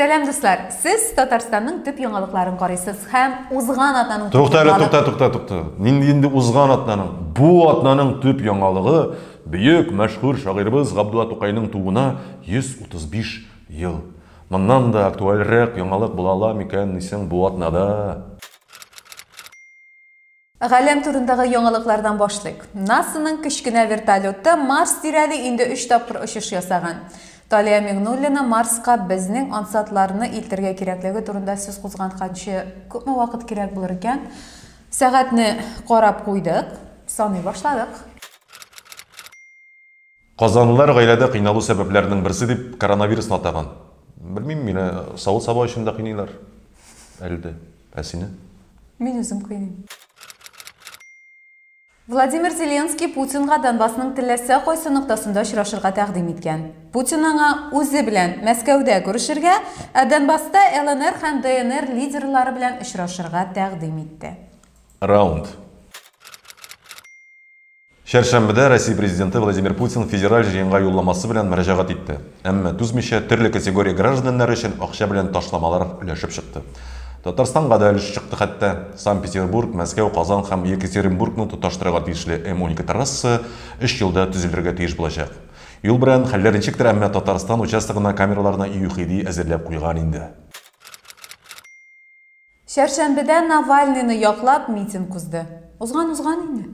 Сәлам, дуслар! Сез Татарстанның төп яңалыкларын карыйсыз һәм узган атнаның төп Тукта әле, яңалык- тукта, тукта, тукта. Нинди инде узган атнаның? Бу атнаның төп яңалыгы бөек, мәшһүр шагыйребез Габдулла Тукайның тууына 135 ел. Моннан да актуальрәк яңалык була ала микән дисең бу атнада? Галәм турындагы яңалыклардан башлыйк. НАСАның кечкенә вертолеты Марс тирәли инде өч тапкыр очыш ясаган. Талия Миңнуллина Марска безнең ансатларны илтергә кирәклеге турында сүз кузгатканчы күпме вакыт кирәк булыр икән? Сәгатьне карап куйдык, саный башладык. Казанлылар гаиләдә кыйналу сәбәпләренең берсе дип коронавирусны атаган. Белмим, мине савыт-саба өчен дә кыйныйлар. Әле дә. Ә сине? Мин үзем кыйныйм. Владимир Зеленский Путинга Донбассның теләсә кайсы ноктасында очрашырга тәкъдим иткән. Путин аңа үзе белән Мәскәүдә күрешергә, ә Донбасста ЛНР һәм ДНР лидерлары белән очрашырга тәкъдим итте. Раунд. Чәршәмбедә Россия Президенты Владимир Путин Федераль Җыенга юлламасы белән мөрәҗәгать итте. Әмма түзмичә, төрле категория гражданнар өчен акча белән ташламалар өләшеп чыкты. Татарстанга да өлеш чыкты хәтта. Санкт-Петербург, Мәскәү, Казан һәм Екатеринбургны тоташтырырга тиешле М-12 трассасы өч елда төзелергә тиеш булачак. Юл белән хәлләр ничектер, әмма Татарстан участогына камераларны ЮХИДИ әзерләп куйган инде. Чәршәмбедә Навальныйны яклап митинг узды. Узган узган инде.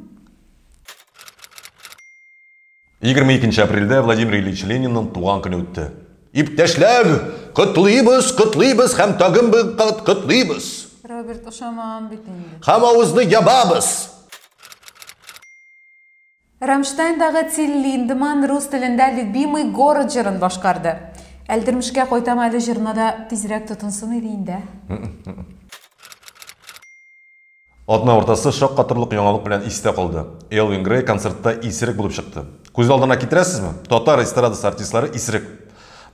22 нче апрельдә Владимир Ильич Ленинның туган көне үтте. Иптәшләр, котлыйбыз, котлыйбыз һәм тагын бер кат котлыйбыз! Роберт, ошамаган бит инде. Һәм авызны ябабыз! Рамштайндагы Тиль Линдеманн рус телендә Любимый город җырын башкарды. Әлдермешкә кайтам әле җырына да тизрәк тотынсын иде инде. Атна уртасы шаккатырлык яңалык белән истә калды. Элвин Грей концертта исерек булып чыкты. Күз алдына китерәсезме? Татар эстрадасы артистлары исерек.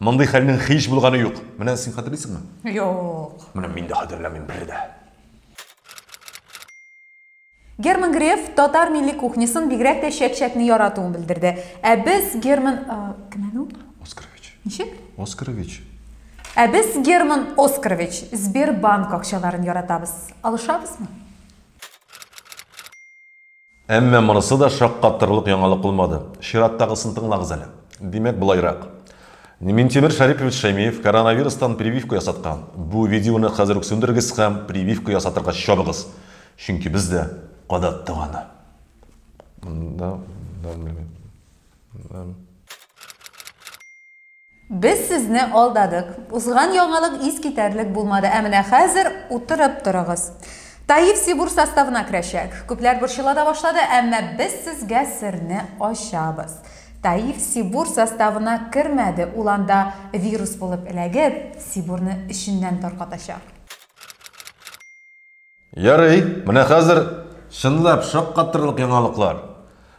Мондый хәлнең һич булганы юк. Менә син хәтерлисеңме? Юк. Менә мин дә хәтерләмим бер дә. Герман Греф татар милли кухнясын, бигрәк тә чәк-чәкне яратуын белдерде. Ә без Герман... Кем әле ул? Оскарович. Ничек? Оскарович. Ә без Герман Оскарович Сбербанк акчаларын яратабыз. Алышабызмы? Әмма монысы да шаккатырлык яңалык булмады. Чираттагысын тыңлагыз әле. Димәк, болайрак. Минтимер Шәрипович Шәймиев коронавирустан прививка ясаткан. Бу видеоны хәзер үк сүндерегез һәм прививка ясатырга чабыгыз. Чөнки без дә кадаттык аны. Монда, да, белмим. Без сезне алдадык. Узган яңалык искитәрлек булмады. Ә менә хәзер утырып торыгыз. Таиф Сибур составына керәчәк. Күпләр борчыла да башлады, әмма без сезгә серне ачабыз. Таиф Сибур составына кермәде, ул анда вирус булып эләгеп, Сибурны эченнән таркатачак. Ярый, менә хәзер чынлап шаккатырлык яңалыклар.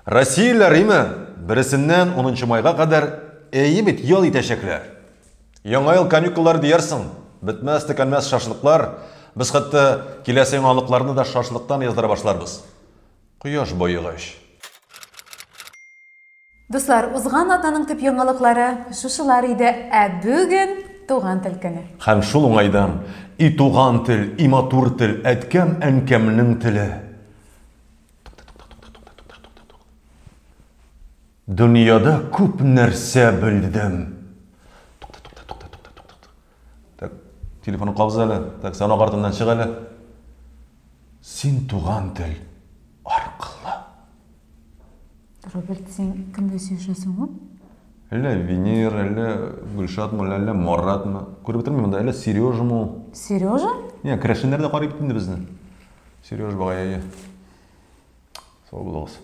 Россиялеләр име, бересеннән унынчы майга кадәр әйе бит ял итәчәкләр. Яңа ел каникуллары диярсең, бетмәс-төкәнмәс шашлыклар. Без хәтта киләсе яңалыкларны да шашлыктан яздыра башларбыз. Кояш баегач. Дуслар, узган атнаның төп яңалыклары шушылар иде, ә бүген туган тел көне. Һәм шул уңайдан, И туган тел, и матур тел, әткәм-әнкәмнең теле. Тукта, тукта, тукта, тукта, тукта, тукта, тукта. Дөньяда күп нәрсә белдем. Тукта, тукта, тукта, тукта, тукта. Так, телефонны кабыз әле. Так, санак артыннан чык әле. Син туган тел аркылы. Роберт, син кемгә сөйләшәсең ул? Әллә Венера, әллә Гөлшатмы, әллә Маратмы? Күреп бетермим монда, әллә Сережамы ул? Сережа? Не, керәшеннәр дә карый бит инде безне. Сережа багай, әйе. Сау булыгыз.